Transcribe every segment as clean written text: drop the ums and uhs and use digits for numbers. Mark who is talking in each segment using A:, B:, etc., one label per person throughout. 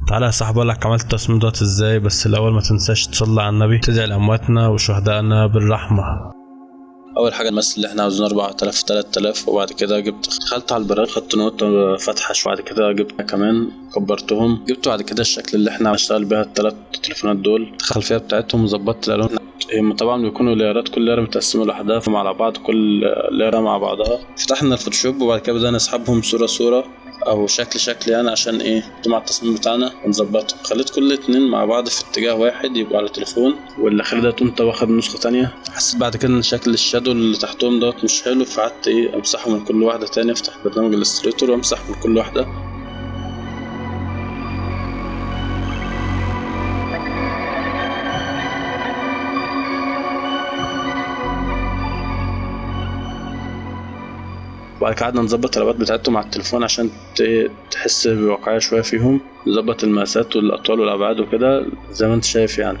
A: تعالى يا صاحبي اقول لك عملت التصميم دوت ازاي، بس الاول ما تنساش تصلي على النبي، تدعي لامواتنا وشهدائنا بالرحمة. اول حاجة المس اللي احنا عاوزينه 4000 في 3000، وبعد كده دخلت على ال brush، خدت نقطة فاتحة شوية، بعد كده جبت كمان كبرتهم، جبت بعد كده الشكل اللي احنا هنشتغل بيها الثلاث تليفونات دول، الخلفية بتاعتهم، وظبطت الالوان. هم طبعا بيكونوا layer ات، كل layer متقسمه لوحدها مع بعض، كل layer مع بعضها. فتحنا ال Photoshop وبعد كده بدأنا نسحبهم صوره صوره او شكل شكل يعني، عشان ايه مع التصميم بتاعنا ونظبطه. خليت كل اتنين مع بعض في اتجاه واحد يبقوا على التليفون، والاخير ده قمت واخد نسخه تانية. حسيت بعد كده ان شكل ال shadow اللي تحتهم دوت مش حلو، فقعدت ايه امسحه من كل واحدة تاني، افتح برنامج ال Illustrator وامسح من كل واحدة. وبعد كده قعدنا نظبط الابعاد بتاعتهم على التليفون عشان تحس بواقعية شوية فيهم، نظبط المقاسات والاطوال والابعاد وكده زي ما انت شايف يعني.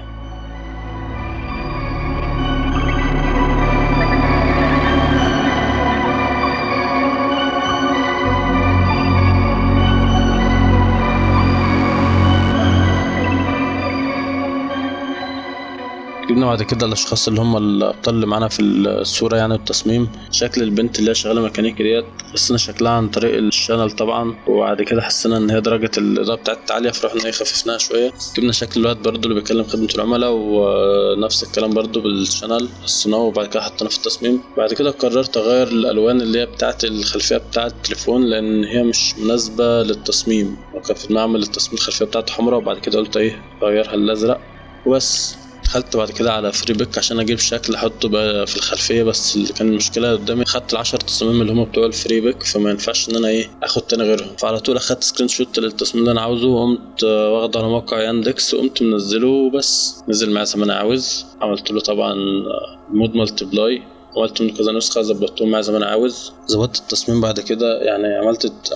A: جبنا بعد كده الاشخاص اللي هم الابطال اللي معانا في الصورة يعني التصميم. شكل البنت اللي هي شغالة ميكانيكي ديت حسينا شكلها عن طريق ال channel طبعا، وبعد كده حسينا ان هي درجه الاضاءة بتاعتها عالية فرحنا ايه خففناها شوية. جبنا شكل الواد برده اللي بيكلم خدمة العملاء، ونفس الكلام برده بال channel حسيناه، وبعد كده حطيناه في التصميم. بعد كده قررت اغير الالوان اللي هي بتاعه الخلفية بتاعه التليفون لان هي مش مناسبة للتصميم، وكان في دماغي اعمل التصميم الخلفية بتاعته حمراء، وبعد كده قلت ايه غيرها الازرق وبس. دخلت بعد كده على Freepik عشان اجيب شكل احطه بقى في الخلفية، بس اللي كان المشكلة قدامي خدت ال10 تصاميم اللي هم بتوع ال Freepik، فما ينفعش ان انا ايه اخد تاني غيرهم. فعلى طول اخدت screenshot للتصميم اللي انا عاوزه، وقمت واخده على موقع ياندكس وقمت منزله، وبس نزل معايا زي ما انا عاوز. عملت له طبعا mode multiply، عملت منه كذا نسخه، ظبطتهم معايا زي ما انا عاوز. ظبطت التصميم بعد كده يعني،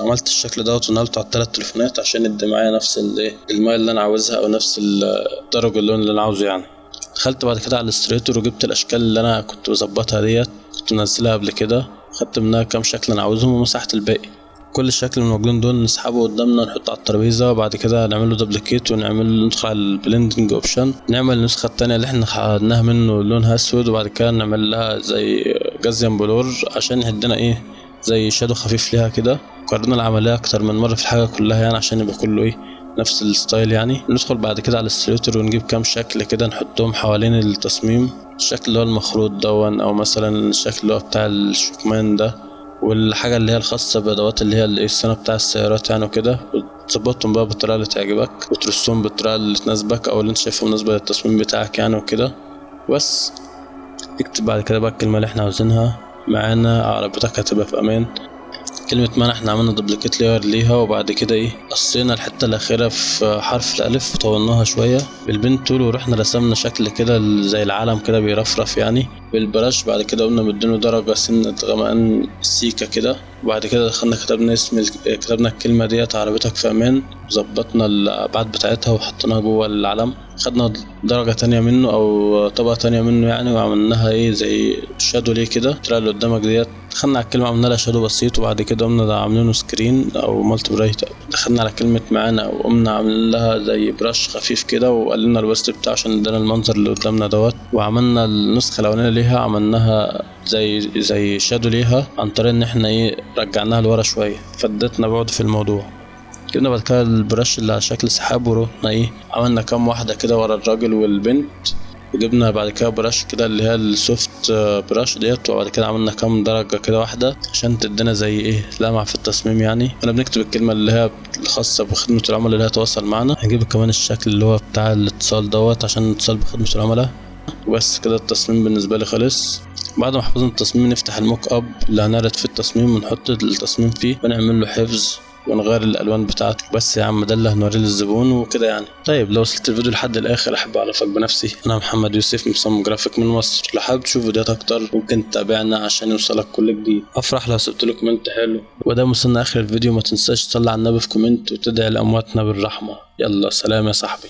A: عملت الشكل دوت ونقلته على الثلاث تليفونات عشان يدي معايا نفس الايه المايه اللي انا عاوزها او نفس درجه اللون اللي انا عاوزه يعني. دخلت بعد كده على ال Illustrator وجبت الاشكال اللي انا كنت بظبطها ديت، كنت منزلها قبل كده، خدت منها كام شكل انا عاوزهم ومسحت الباقي. كل شكل من الموجودين دول نسحبه قدامنا نحطه على الترابيزة، وبعد كده نعمل له duplicate ونعمل ندخل على ال blending option، نعمل النسخة الثانية اللي احنا خدناها منه لونها اسود، وبعد كده نعمل لها زي Gaussian blur عشان يدينا ايه زي shadow خفيف ليها كده. كررنا العملية اكتر من مرة في الحاجة كلها يعني عشان يبقى كله ايه نفس ال style يعني. ندخل بعد كده على ال Illustrator ونجيب كام شكل كده نحطهم حوالين التصميم، الشكل اللي هو المخروط دون، او مثلا الشكل اللي هو بتاع الشكمان ده، والحاجة اللي هي الخاصة بادوات اللي هي الصيانة بتاع السيارات يعني وكده. وتظبطهم بقى بالطريقة اللي تعجبك، وترسهم بالطريقة اللي تناسبك او اللي انت شايفها مناسبة للتصميم بتاعك يعني وكده. بس اكتب بعد كده بقى الكلمة اللي احنا عاوزينها معانا، عربيتك هتبقى في امان. كلمة معانا احنا عملنا duplicate layer ليها، وبعد كده ايه قصينا الحتة الأخيرة في حرف الألف وطولناها شوية بال pen tool، ورحنا رسمنا شكل كده زي العلم كده بيرفرف يعني بال brush. بعد كده قمنا مدينة درجة سنة غمقان سيكة كده، وبعد كده دخلنا كتبنا اسم كتبنا الكلمة ديت عربيتك في أمان، ظبطنا الأبعاد بتاعتها وحطيناها جوه العلم. خدنا درجة تانية منه أو طبقة تانية منه يعني، وعملناها ايه زي shadow ليه كده الطريقة اللي قدامك ديت. دخلنا على الكلمة عملنا لها shadow بسيط، وبعد كده قمنا عاملينه screen أو multiply. دخلنا على كلمة معانا وقمنا عاملين لها زي brush خفيف كده، وقللنا ال opacity بتاعه عشان ادانا المنظر اللي قدامنا دوت. وعملنا النسخة الأولانية ليها عملناها زي shadow ليها عن طريق ان احنا ايه رجعناها لورا شوية، فادتنا بعد في الموضوع. جبنا بعد كده ال brush اللي على شكل سحاب، ورحنا ايه عملنا كام واحدة كده ورا الراجل والبنت. وجبنا بعد كده brush كده اللي هي ال soft brush ديت، وبعد كده عملنا كام درجة كده واحدة عشان تدينا زي ايه لمعة في التصميم يعني. انا بنكتب الكلمة اللي هي الخاصة بخدمة العملاء اللي هي تواصل معنا. هنجيب كمان الشكل اللي هو بتاع الاتصال دوت عشان الاتصال بخدمة العملاء. وبس كده التصميم بالنسبة لي خلص. بعد ما حفظنا التصميم نفتح ال mockup اللي هنعرض فيه التصميم، ونحط التصميم فيه ونعمل له حفظ ونغير الالوان بتاعته. بس يا عم ده اللي هنوريه للزبون وكده يعني. طيب لو وصلت الفيديو لحد الاخر احب اعرفك بنفسي، انا محمد يوسف مصمم جرافيك من مصر. لو حابب تشوف فيديوهات اكتر ممكن تتابعنا عشان يوصلك كل جديد. افرح لو سبت لك comment حلو. وده وصلنا اخر الفيديو، ما تنساش تصلي على النبي في comment وتدعي لامواتنا بالرحمة. يلا سلام يا صاحبي.